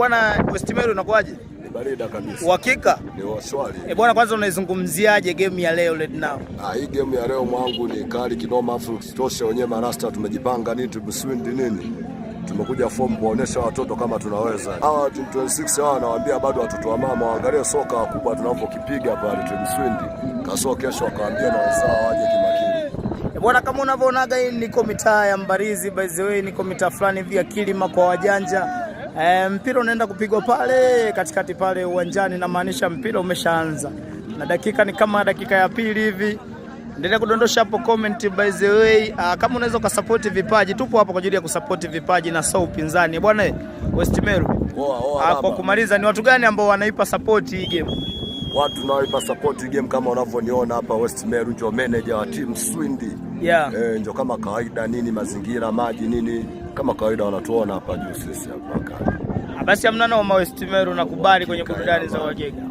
Bwana West Meru, inakuwaje? Ni barida kabisa. Uhakika? Ni waswali. Eh, bwana, kwanza unaizungumziaje game ya leo right now? Ah, hii game ya leo mwangu ni kali kinoma, afu kisitoshe wenyewe marasta tumejipanga nini, tumeswindi nini. Tumekuja form kuwaonyesha watoto kama tunaweza. Hawa team 26 hawa nawaambia bado watoto wa mama waangalie soka wakubwa tunavyokipiga pale team Swindi. Kaso kesho wakaambia na wenzao waje kimakini. Eh, bwana, kama unavyoonaga hii niko mitaa ya Mbarizi, by the way niko mitaa fulani hivi ya Kilima kwa wajanja. E, mpira unaenda kupigwa pale katikati pale uwanjani, namaanisha mpira umeshaanza na dakika ni kama dakika ya pili hivi. Endelea kudondosha hapo comment by the way. Kama unaweza ukasupport vipaji, tupo hapa kwa ajili ya kusupport vipaji na sio upinzani bwana. West Meru, Oa oa. Kwa kumaliza, ni watu gani ambao wanaipa support hii game? Watu tunaoipa support game kama unavyoniona hapa West Meru ndio manager wa team Swindi. Eh, ndio kama kawaida nini mazingira maji nini kama kawaida wanatuona hapa juu sisi hapa. Basi hamna noma West Meru, nakubali kwenye burudani za Wagega.